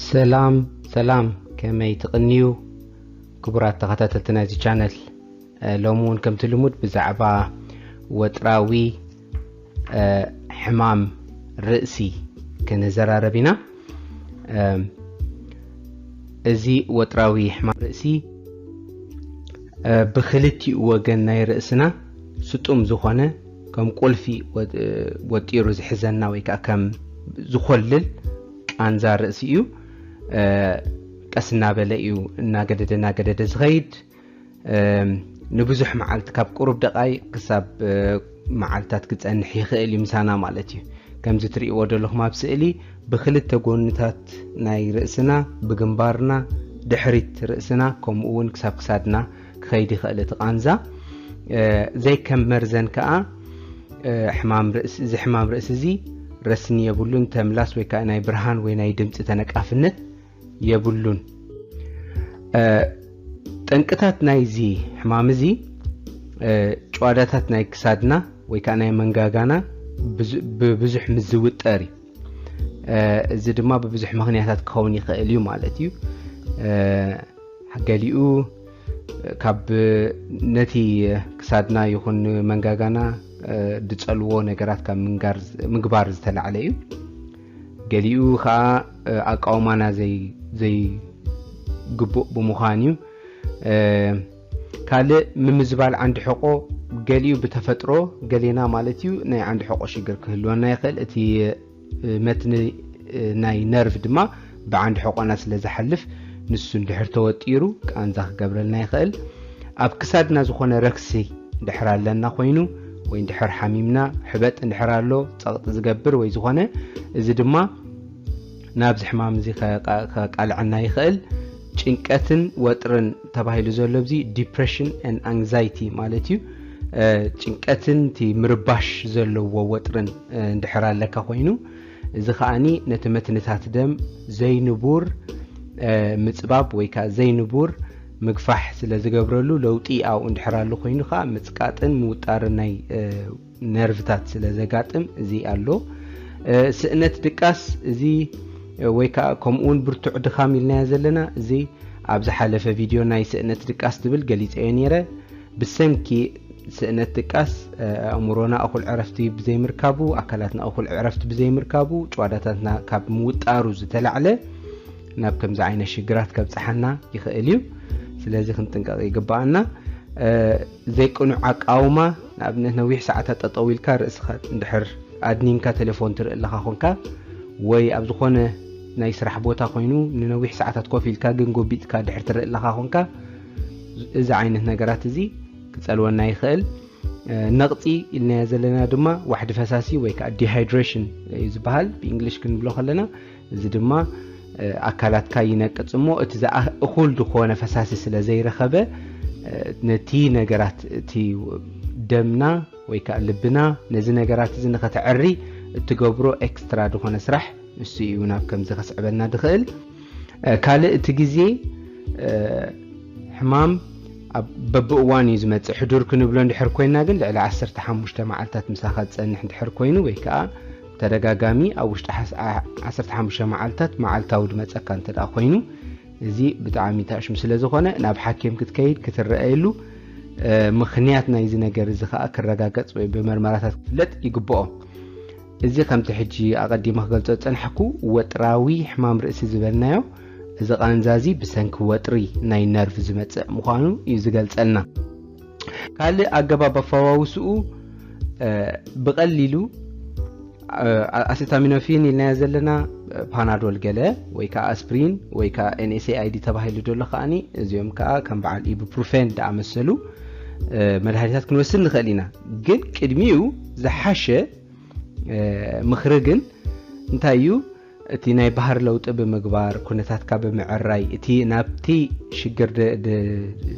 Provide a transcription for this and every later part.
ሰላም ሰላም፣ ከመይ ትቕንዩ ክቡራት ተኸታተልቲ ናይዚ ቻነል? ሎሚ እውን ከምቲ ልሙድ ብዛዕባ ወጥራዊ ሕማም ርእሲ ክንዘራረብ ኢና። እዚ ወጥራዊ ሕማም ርእሲ ብክልቲኡ ወገን ናይ ርእስና ስጡም ዝኾነ ከም ቁልፊ ወጢሩ ዝሕዘና ወይ ከዓ ከም ዝኾልል ቃንዛ ርእሲ እዩ። ቀስ እናበለ እዩ እናገደደ እናገደደ ዝኸይድ። ንብዙሕ መዓልቲ ካብ ቁሩብ ደቃይ ክሳብ መዓልታት ክፀንሕ ይኽእል እዩ ምሳና ማለት እዩ። ከምዚ ትርእይዎ ዘለኹም ኣብ ስእሊ ብክልተ ጎንታት ናይ ርእስና፣ ብግንባርና፣ ድሕሪት ርእስና፣ ከምኡ እውን ክሳብ ክሳድና ክኸይድ ይኽእል እቲ ቃንዛ። ዘይከም መርዘን ከዓ ሕማም ርእሲ፣ እዚ ሕማም ርእሲ እዚ ረስኒ የብሉን፣ ተምላስ ወይ ከዓ ናይ ብርሃን ወይ ናይ ድምፂ ተነቃፍነት የብሉን። ጠንቅታት ናይዚ ሕማም እዚ ጭዋዳታት ናይ ክሳድና ወይ ከዓ ናይ መንጋጋና ብብዙሕ ምዝውጠር እዩ። እዚ ድማ ብብዙሕ ምኽንያታት ክኸውን ይኽእል እዩ ማለት እዩ። ገሊኡ ካብ ነቲ ክሳድና ይኹን መንጋጋና ድጸልዎ ነገራት ካብ ምግባር ዝተላዕለ እዩ። ገሊኡ ከዓ ኣቃውማና ዘይግቡእ ብምዃን እዩ። ካልእ ምምዝባል ዓንዲ ሕቆ፣ ገሊኡ ብተፈጥሮ፣ ገሌና ማለት እዩ ናይ ዓንዲ ሕቆ ሽግር ክህልወና ይኽእል። እቲ መትኒ ናይ ነርቭ ድማ ብዓንዲ ሕቆና ስለ ዝሓልፍ ንሱ እንድሕር ተወጢሩ ቃንዛ ክገብረልና ይኽእል። ኣብ ክሳድና ዝኾነ ረክሲ እንድሕር ኣለና ኮይኑ ወይ እንድሕር ሓሚምና፣ ሕበጥ እንድሕር ኣሎ፣ ጸቕጢ ዝገብር ወይ ዝኾነ፣ እዚ ድማ ናብዚ ሕማም እዚ ከቃልዐና ይኽእል። ጭንቀትን ወጥርን ተባሂሉ ዘሎ እዚ depression and anxiety ማለት እዩ። ጭንቀትን እቲ ምርባሽ ዘለዎ ወጥርን እንድሕር ኣለካ ኮይኑ፣ እዚ ከዓኒ ነቲ መትንታት ደም ዘይንቡር ምጽባብ ወይ ከዓ ዘይንቡር ምግፋሕ ስለ ዝገብረሉ፣ ለውጢ ኣብኡ እንድሕር ኣሎ ኮይኑ ከዓ ምጽቃጥን ምውጣርን ናይ ነርቭታት ስለ ዘጋጥም እዚ ኣሎ። ስእነት ድቃስ እዚ ወይ ከዓ ከምኡውን ብርቱዕ ድኻም ኢልናዮ ዘለና፣ እዚ ኣብ ዝሓለፈ ቪድዮ ናይ ስእነት ድቃስ ዝብል ገሊፀዮ ነይረ። ብሰንኪ ስእነት ድቃስ ኣእምሮና እኹል ዕረፍቲ ብዘይምርካቡ፣ ኣካላትና እኹል ዕረፍቲ ብዘይምርካቡ፣ ጭዋዳታትና ካብ ምውጣሩ ዝተላዕለ ናብ ከምዚ ዓይነት ሽግራት ከብፅሓና ይኽእል እዩ። ስለዚ ክንጥንቀቕ ይግባኣና። ዘይቅኑዕ ኣቃውማ፣ ንኣብነት ነዊሕ ሰዓታት ጠጠው ኢልካ ርእስኻ እንድሕር ኣድኒንካ ቴሌፎን ትርኢ ኣለኻ ኾንካ፣ ወይ ኣብ ዝኾነ ናይ ስራሕ ቦታ ኮይኑ ንነዊሕ ሰዓታት ኮፍ ኢልካ ግን ጎቢጥካ ድሕር ትርኢ ኣለኻ ኾንካ፣ እዚ ዓይነት ነገራት እዚ ክጸልወና ይኽእል። ነቕጺ ኢልናዮ ዘለና ድማ ዋሕዲ ፈሳሲ ወይ ከዓ ዲሃይድሬሽን እዩ ዝበሃል ብእንግሊሽ ክንብሎ ከለና፣ እዚ ድማ ኣካላትካ ይነቅጽ እሞ እቲ እኹል ዝኾነ ፈሳሲ ስለ ዘይረኸበ ነቲ ነገራት፣ እቲ ደምና ወይ ከዓ ልብና ነዚ ነገራት እዚ ንኸተዕሪ እትገብሮ ኤክስትራ ዝኾነ ስራሕ ንሱ እዩ ናብ ከምዚ ከስዕበና ድኽእል። ካልእ እቲ ግዜ ሕማም ኣብ በብእዋን እዩ ዝመጽእ። ሕዱር ክንብሎ እንድሕር ኮይና ግን ልዕሊ ዓሰርተ ሓሙሽተ መዓልታት ምሳኻ ዝጸንሕ እንድሕር ኮይኑ ወይ ከዓ ተደጋጋሚ ኣብ ውሽጢ ዓሰርተ ሓሙሽተ መዓልታት መዓልታዊ ዝመጸካ እንተ ደኣ ኮይኑ፣ እዚ ብጣዕሚ ታሽሙ ስለ ዝኾነ ናብ ሓኪም ክትከይድ ክትረኣየሉ፣ ምኽንያት ናይዚ ነገር እዚ ከዓ ክረጋገጽ ወይ ብመርመራታት ክፍለጥ ይግብኦ። እዚ ከምቲ ሕጂ ኣቐዲመ ክገልጾ ዝጸናሕኩ ወጥራዊ ሕማም ርእሲ ዝበልናዮ፣ እዚ ቃንዛ እዚ ብሰንኪ ወጥሪ ናይ ነርቭ ዝመጽእ ምዃኑ እዩ ዝገልጸልና። ካልእ ኣገባብ ኣፈዋውስኡ ብቐሊሉ ኣሴታሚኖፊን ኢልናዮ ዘለና፣ ፓናዶል ገለ ወይ ከዓ ኣስፕሪን ወይ ከዓ ኤንኤስኤኣይዲ ተባሂሉ ዘሎ ከዓኒ፣ እዚኦም ከዓ ከም በዓል ኢቡፕሩፌን ዝኣመሰሉ መድሃኒታት ክንወስድ ንኽእል ኢና። ግን ቅድሚኡ ዝሓሸ ምኽሪ ግን እንታይ እዩ? እቲ ናይ ባህር ለውጢ ብምግባር፣ ኩነታትካ ብምዕራይ፣ እቲ ናብቲ ሽግር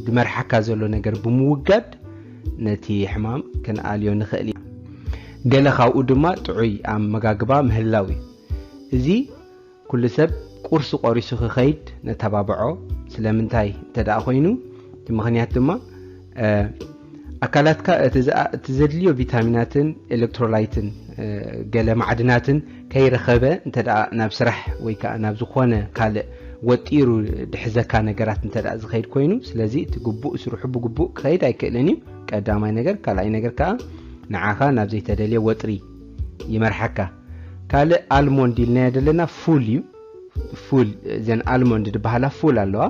ድመርሓካ ዘሎ ነገር ብምውጋድ ነቲ ሕማም ክንኣልዮ ንኽእል ኢና። ገለ ካብኡ ድማ ጥዑይ ኣመጋግባ ምህላው እዩ። እዚ ኩሉ ሰብ ቁርሲ ቆሪሱ ክኸይድ ነተባብዖ። ስለምንታይ እንተ ደኣ ኮይኑ፣ እቲ ምኽንያት ድማ ኣካላትካ እቲ ዘድልዮ ቪታሚናትን ኤሌክትሮላይትን ገለ ማዕድናትን ከይረኸበ እንተ ደኣ ናብ ስራሕ ወይ ከዓ ናብ ዝኾነ ካልእ ወጢሩ ድሕዘካ ነገራት እንተ ደኣ ዝኸይድ ኮይኑ፣ ስለዚ እቲ ግቡእ ስርሑ ብግቡእ ክኸይድ ኣይክእልን እዩ። ቀዳማይ ነገር። ካልኣይ ነገር ከዓ ንዓኻ ናብ ዘይተደልየ ወጥሪ ይመርሓካ። ካልእ ኣልሞንድ ኢልናዮ ዘለና ፉል እዩ። ፉል፣ እዘን ኣልሞንድ ዝበሃላ ፉል ኣለዋ።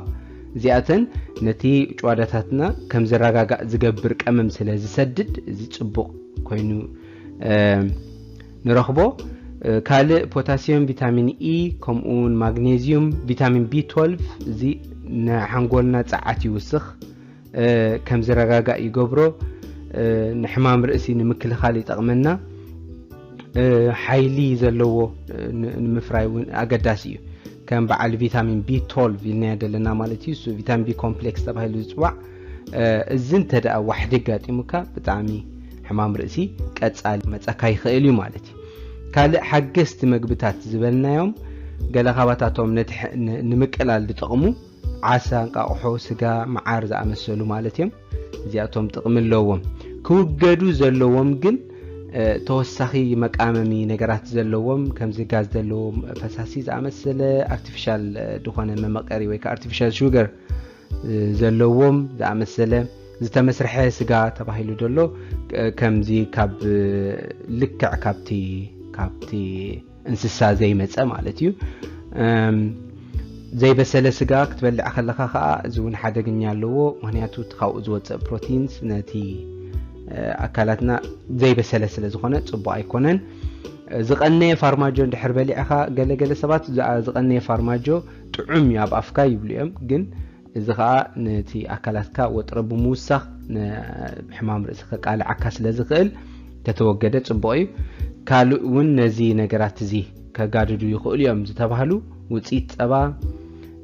እዚኣተን ነቲ ጭዋዳታትና ከም ዝረጋጋእ ዝገብር ቀመም ስለ ዝሰድድ፣ እዚ ጽቡቕ ኮይኑ ንረኽቦ። ካልእ ፖታሲየም፣ ቪታሚን ኢ፣ ከምኡውን ማግኔዚዩም፣ ቪታሚን ቢ ትወልቭ፣ እዚ ንሓንጎልና ጸዓት ይውስኽ፣ ከም ዝረጋጋእ ይገብሮ። ንሕማም ርእሲ ንምክልኻል ይጠቕመና። ሓይሊ ዘለዎ ንምፍራይ እውን ኣገዳሲ እዩ። ከም በዓል ቪታሚን ቢ ትወልቭ ኢልናዮ ዘለና ማለት እዩ። እሱ ቪታሚን ቢ ኮምፕሌክስ ተባሂሉ ዝፅዋዕ። እዚ እንተ ደኣ ዋሕዲ ኣጋጢሙካ፣ ብጣዕሚ ሕማም ርእሲ ቀጻሊ መጸካ ይኽእል እዩ ማለት እዩ። ካልእ ሓገዝቲ መግብታት ዝበልናዮም፣ ገለ ካባታቶም ነቲ ሕ- ን- ንምቅላል ዝጠቕሙ፣ ዓሳ፣ እንቃቑሖ፣ ስጋ፣ መዓር ዝኣመሰሉ ማለት እዮም። እዚኣቶም ጥቕሚ ኣለዎም። ክውገዱ ዘለዎም ግን ተወሳኺ መቃመሚ ነገራት ዘለዎም፣ ከምዚ ጋዝ ዘለዎም ፈሳሲ ዝኣመሰለ፣ ኣርቲፊሻል ዝኾነ መመቀሪ ወይ ከዓ ኣርቲፊሻል ሹገር ዘለዎም ዝኣመሰለ፣ ዝተመስርሐ ስጋ ተባሂሉ ዘሎ፣ ከምዚ ካብ ልክዕ ካብቲ ካብቲ እንስሳ ዘይመጸ ማለት እዩ። ዘይበሰለ ስጋ ክትበልዕ ከለኻ ከዓ እዚ እውን ሓደገኛ ኣለዎ። ምክንያቱ እቲ ካብኡ ዝወፅእ ፕሮቲንስ ነቲ ኣካላትና ዘይበሰለ ስለ ዝኾነ ፅቡቅ ኣይኮነን። ዝቀነየ ፋርማጆ እንድሕር በሊዕኻ፣ ገለገለ ሰባት ዝቀነየ ፋርማጆ ጥዑም እዩ ኣብ ኣፍካ ይብሉ እዮም፣ ግን እዚ ከዓ ነቲ ኣካላትካ ወጥረ ብምውሳኽ ንሕማም ርእሲ ከቃልዓካ ስለ ዝኽእል ተተወገደ ጽቡቕ እዩ። ካልእ እውን ነዚ ነገራት እዚ ከጋድዱ ይኽእሉ እዮም ዝተባህሉ ውፅኢት ጸባ፣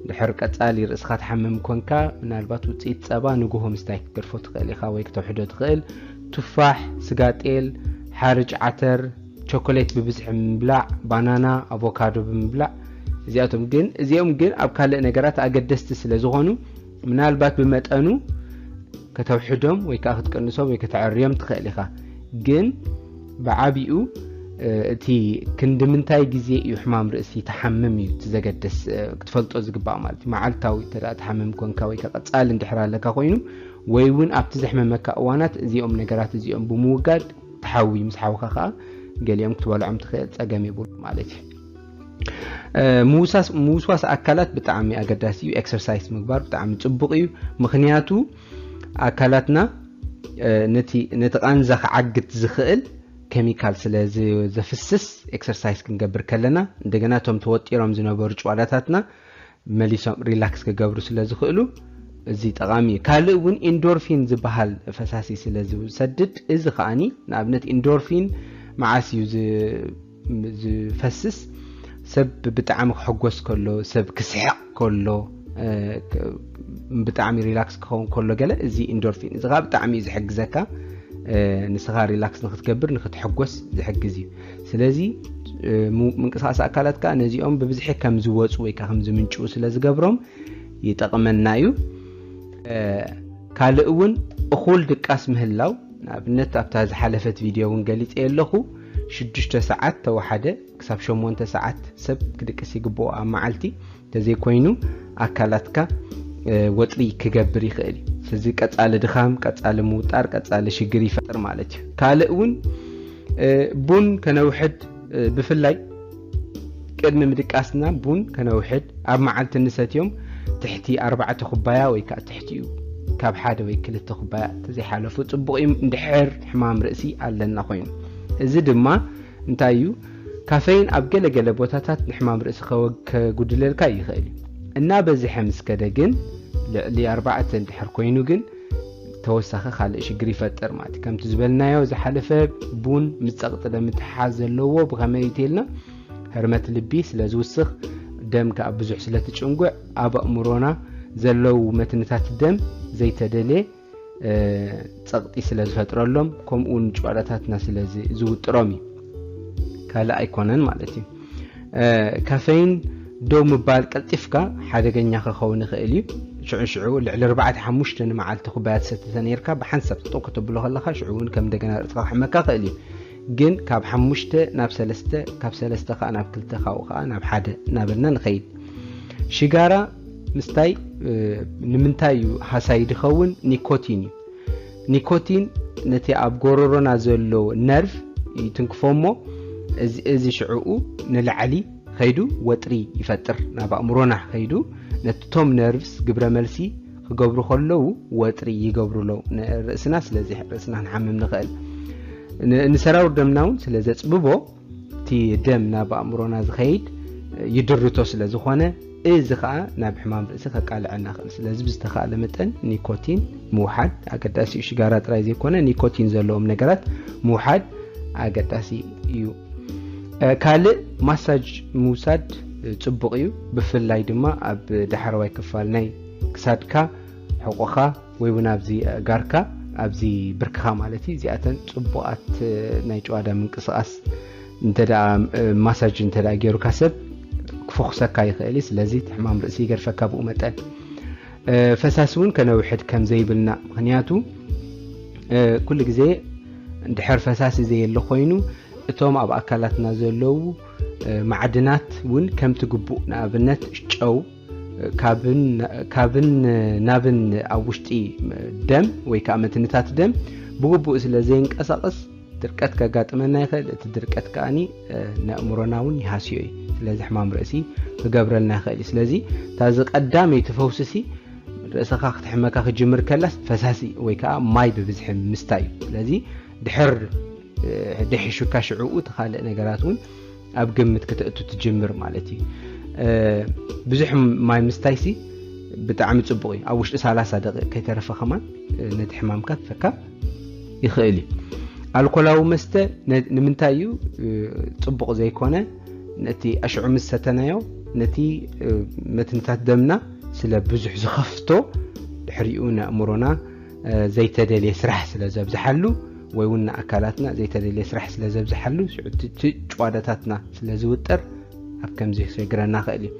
ድሕር ቀጻሊ ርእስኻ ትሓምም ኮንካ ምናልባት ውፅኢት ጸባ ንግሆ ምስታይ ክትገድፎ ትኽእል ኢኻ ወይ ክተውሕዶ ትኽእል። ቱፋሕ፣ ስጋ ጤል፣ ሓርጭ ዓተር፣ ቸኮሌት ብብዝሒ ምብላዕ፣ ባናና፣ ኣቮካዶ ብምብላዕ፣ እዚኣቶም ግን እዚኦም ግን ኣብ ካልእ ነገራት ኣገደስቲ ስለ ዝኾኑ ምናልባት ብመጠኑ ከተውሕዶም ወይ ከዓ ክትቅንሶም ወይ ከተዐርዮም ትኽእል ኢኻ። ግን ብዓቢኡ እቲ ክንዲ ምንታይ ግዜ እዩ ሕማም ርእሲ ትሓምም እዩ እቲ ዘገድስ ክትፈልጦ ዝግባእ ማለት እዩ። መዓልታዊ እንተ ትሓምም ኮንካ ወይ ከዓ ቀጻሊ እንድሕር ኣለካ ኮይኑ ወይ እውን ኣብቲ ዘሕመመካ እዋናት እዚኦም ነገራት እዚኦም ብምውጋድ ትሓዊ ምስ ሓውካ ከዓ ገሊኦም ክትበልዖም ትኽእል ጸገም የብሉ ማለት እዩ። ምውሳስ ምውስዋስ ኣካላት ብጣዕሚ ኣገዳሲ እዩ። ኤክሰርሳይስ ምግባር ብጣዕሚ ጽቡቕ እዩ። ምክንያቱ ኣካላትና ነቲ ነቲ ቃንዛ ክዓግት ዝኽእል ኬሚካል ስለ ዘፍስስ ኤክሰርሳይስ ክንገብር ከለና እንደገና እቶም ተወጢሮም ዝነበሩ ጭዋዳታትና መሊሶም ሪላክስ ክገብሩ ስለ ዝኽእሉ እዚ ጠቓሚ እዩ። ካልእ እውን ኢንዶርፊን ዝበሃል ፈሳሲ ስለ ዝሰድድ እዚ ከዓኒ ንኣብነት ኢንዶርፊን መዓስ እዩ ዝፈስስ? ሰብ ብጣዕሚ ክሕጎስ ከሎ፣ ሰብ ክስሕቕ ከሎ፣ ብጣዕሚ ሪላክስ ክኸውን ከሎ ገለ እዚ ኢንዶርፊን እዚ ከዓ ብጣዕሚ እዩ ዝሕግዘካ። ንስኻ ሪላክስ ንክትገብር ንክትሕጎስ ዝሕግዝ እዩ። ስለዚ ምንቅስቃስ ኣካላት ከዓ ነዚኦም ብብዝሒ ከም ዝወፁ ወይ ከዓ ከም ዝምንጭው ስለ ዝገብሮም ይጠቕመና እዩ። ካልእ እውን እኹል ድቃስ ምህላው፣ ንኣብነት ኣብታ ዝሓለፈት ቪድዮ እውን ገሊፀ ኣለኹ። ሽዱሽተ ሰዓት ተወሓደ ክሳብ ሸሞንተ ሰዓት ሰብ ክድቅስ ይግብኦ ኣብ መዓልቲ። እንተዘይኮይኑ ኣካላትካ ወጥሪ ክገብር ይኽእል እዩ። ስለዚ ቀጻሊ ድኻም፣ ቀጻሊ ምውጣር፣ ቀጻሊ ሽግር ይፈጥር ማለት እዩ። ካልእ እውን ቡን ከነውሕድ፣ ብፍላይ ቅድሚ ምድቃስና ቡን ከነውሕድ፣ ኣብ መዓልቲ እንሰትዮም ትሕቲ ኣርባዕተ ኩባያ ወይ ከዓ ትሕቲኡ ካብ ሓደ ወይ ክልተ ኩባያ ተዘይሓለፉ ጽቡቕ እዩ፣ እንድሕር ሕማም ርእሲ ኣለና ኮይኑ። እዚ ድማ እንታይ እዩ? ካፈይን ኣብ ገለ ገለ ቦታታት ንሕማም ርእሲ ከወ- ከጉድለልካ ይኽእል እዩ። እናበዝሐ ምስ ከደ ግን፣ ልዕሊ ኣርባዕተ እንድሕር ኮይኑ ግን ተወሳኺ ካልእ ሽግር ይፈጥር ማለት እዩ። ከምቲ ዝበልናዮ ዝሓለፈ ቡን ምስ ጸቕጢ ደም ምትሕሓዝ ዘለዎ ብኸመይ እዩ ተልና? ህርመት ልቢ ስለ ዝውስኽ፣ ደም ከኣ ብዙሕ ስለ ትጭንጉዕ፣ ኣብ ኣእምሮና ዘለዉ መትንታት ደም ዘይተደልየ ጸቕጢ ስለ ዝፈጥረሎም፣ ከምኡ እውን ጭዋዳታትና ስለ ዝውጥሮም እዩ። ካልእ ኣይኮነን ማለት እዩ። ካፈይን ደው ምባል ቀልጢፍካ ሓደገኛ ክኸውን ይኽእል እዩ። ሽዑ ሽዑ ልዕሊ ኣርባዕተ ሓሙሽተ ንመዓልቲ ኩባያ ትሰትተ ነርካ፣ ብሓንሳብ ጠጠው ከተብሎ ከለኻ ሽዑ እውን ከም እንደገና ርእስኻ ክሕመካ ክእል እዩ። ግን ካብ ሓሙሽተ ናብ ሰለስተ፣ ካብ ሰለስተ ከዓ ናብ ክልተ፣ ካብኡ ከዓ ናብ ሓደ እናበልና ንኸይድ። ሽጋራ ምስታይ ንምንታይ እዩ ሃሳይ ድኸውን? ኒኮቲን እዩ። ኒኮቲን ነቲ ኣብ ጎረሮና ዘሎ ነርቭ ይትንክፎ እሞ እዚ ሽዕኡ ንላዕሊ ከይዱ ወጥሪ ይፈጥር፣ ናብ ኣእምሮና ከይዱ ነቶም ነርቭስ ግብረ መልሲ ክገብሩ ከለዉ ወጥሪ ይገብሩ ኣለዉ ንርእስና። ስለዚ ርእስና ንሓምም ንኽእል። ንሰራውር ደምና እውን ስለ ዘፅብቦ እቲ ደም ናብ ኣእምሮና ዝኸይድ ይድርቶ ስለ ዝኾነ፣ እዚ ኸዓ ናብ ሕማም ርእሲ ከቃልዐና ይኽእል። ስለዚ ብዝተኻእለ መጠን ኒኮቲን ምውሓድ ኣገዳሲ እዩ። ሽጋራ ጥራይ ዘይኮነ ኒኮቲን ዘለዎም ነገራት ምውሓድ ኣገዳሲ እዩ። ካልእ ማሳጅ ምውሳድ ፅቡቕ እዩ። ብፍላይ ድማ ኣብ ዳሕረዋይ ክፋል ናይ ክሳድካ፣ ሕቆኻ ወይ እውን ኣብዚ ጋርካ፣ ኣብዚ ብርክኻ ማለት እዩ። እዚኣተን ፅቡቓት ናይ ጨዋዳ ምንቅስቃስ እንተ ደኣ ማሳጅ እንተ ደኣ ገይሩካ ሰብ ክፈኹሰካ ይኽእል እዩ። ስለዚ እቲ ሕማም ርእሲ ይገድፈካ ብኡ መጠን። ፈሳሲ እውን ከነውሕድ ከም ዘይብልና፣ ምኽንያቱ ኩሉ ግዜ እንድሕር ፈሳሲ ዘየለ ኮይኑ እቶም ኣብ ኣካላትና ዘለዉ ማዕድናት እውን ከምቲ ግቡእ፣ ንኣብነት ጨው፣ ካብን ናብን ኣብ ውሽጢ ደም ወይ ከዓ መትንታት ደም ብግቡእ ስለ ዘይንቀሳቐስ ድርቀት ከጋጥመና ይኽእል። እቲ ድርቀት ከዓኒ ነእምሮና እውን ይሃስዮ እዩ። ስለዚ ሕማም ርእሲ ክገብረልና ይኽእል እዩ። ስለዚ እታ እዚ ቀዳመይቲ ፈውስሲ ርእስኻ ክትሕመካ ክጅምር ከላስ ፈሳሲ ወይ ከዓ ማይ ብብዝሒ ምስታይ እዩ። ስለዚ ድሕር ድሒሹካ ሽዕኡ እቲ ካልእ ነገራት እውን ኣብ ግምት ክተእቱ ትጅምር ማለት እዩ። ብዙሕ ማይ ምስታይሲ ብጣዕሚ ፅቡቕ እዩ። ኣብ ውሽጢ ሰላሳ ደቂቕ ከይተረፈ ከማን ነቲ ሕማምካ ክፈካ ይኽእል እዩ። ኣልኮላዊ መስተ ንምንታይ እዩ ፅቡቕ ዘይኮነ? ነቲ ኣሽዑ ምስ ሰተናዮ ነቲ መትንታት ደምና ስለ ብዙሕ ዝኸፍቶ ድሕሪኡ ነእምሮና ዘይተደልየ ስራሕ ስለ ዘብዝሓሉ ወይ እውን ንኣካላትና ዘይተደልየ ስራሕ ስለ ዘብዝሓሉ ሽዑ እቲ ጭዋዳታትና ስለ ዝውጥር ኣብ ከምዚ ክሰግረና ክእል እዩ።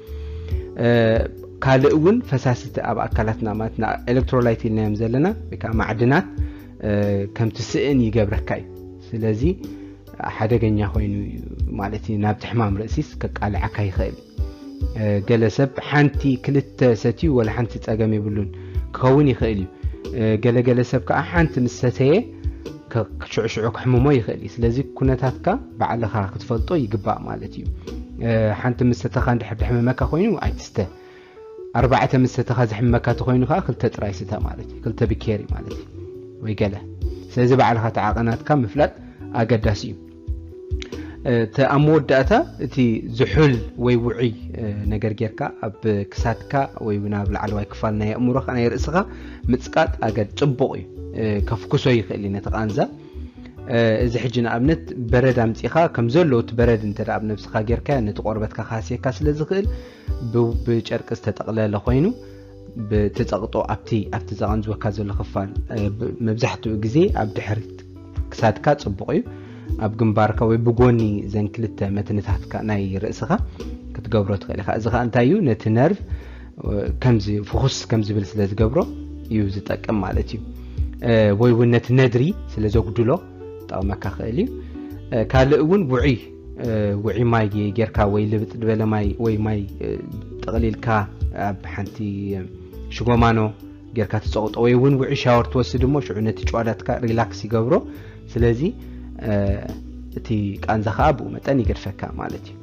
ካልእ እውን ፈሳስቲ ኣብ ኣካላትና ማለት ኤሌክትሮላይት ኢልናዮም ዘለና ወይ ከዓ ማዕድናት ከምቲ ስእን ይገብረካ እዩ። ስለዚ ሓደገኛ ኮይኑ እዩ ማለት እዩ። ናብቲ ሕማም ርእሲስ ከቃልዓካ ይኽእል። ገለ ሰብ ሓንቲ ክልተ ሰትዩ ወላ ሓንቲ ጸገም የብሉን ክኸውን ይኽእል እዩ። ገለገለ ሰብ ከዓ ሓንቲ ምስ ሰተየ ሽዑሽዑ ክሕምሞ ይኽእል እዩ። ስለዚ ኩነታትካ ባዕልኻ ክትፈልጦ ይግባእ ማለት እዩ። ሓንቲ ምስ ሰተኻ እንድሕር ድሕምመካ ኮይኑ ኣይትስተ። ኣርባዕተ ምስ ሰተኻ ዝሕመካ ተኮይኑ ከዓ ክልተ ጥራይ ስተ ማለት እዩ። ክልተ ብኬሪ ማለት እዩ ወይ ገለ። ስለዚ ባዕልኻ ተዓቐናትካ ምፍላጥ ኣገዳሲ እዩ። እቲ ኣብ መወዳእታ እቲ ዝሑል ወይ ውዑይ ነገር ጌርካ ኣብ ክሳድካ ወይ እውን ኣብ ላዕለዋይ ክፋል ናይ ኣእምሮኻ ናይ ርእስኻ ምጽቃጥ ኣገድ ጽቡቕ እዩ። ከፍኩሶ ይኽእል እዩ ነቲ ቃንዛ። እዚ ሕጂ ንኣብነት በረድ ኣምጺኻ ከም ዘሎ እቲ በረድ እንተ ኣብ ነብስኻ ጌርካ ነቲ ቆርበትካ ክሃስየካ ስለ ዝኽእል ብጨርቂ ዝተጠቕለለ ኮይኑ ብትጸቕጦ ኣብቲ ኣብቲ ዘቐንዝወካ ዘሎ ክፋል መብዛሕትኡ ግዜ ኣብ ድሕሪት ክሳድካ ጽቡቕ እዩ። ኣብ ግንባርካ ወይ ብጎኒ ዘን ክልተ መትንታትካ ናይ ርእስኻ ክትገብሮ ትኽእል ኢኻ። እዚ ከዓ እንታይ እዩ? ነቲ ነርቭ ከምዚ ፍኹስ ከም ዝብል ስለ ዝገብሮ እዩ ዝጠቅም ማለት እዩ። ወይ እውን ነቲ ነድሪ ስለ ዘጉድሎ ጠቕመካ ክእል እዩ። ካልእ እውን ውዑይ ውዒ ማይ ጌርካ ወይ ልብጥ ዝበለ ማይ ወይ ማይ ጠቕሊልካ ኣብ ሓንቲ ሽጎማኖ ጌርካ ትፀቕጦ ወይ እውን ውዒ ሻወር ትወስድ እሞ ሽዑ ነቲ ጨዋዳትካ ሪላክስ ይገብሮ። ስለዚ እቲ ቃንዛ ከዓ ብኡ መጠን ይገድፈካ ማለት እዩ።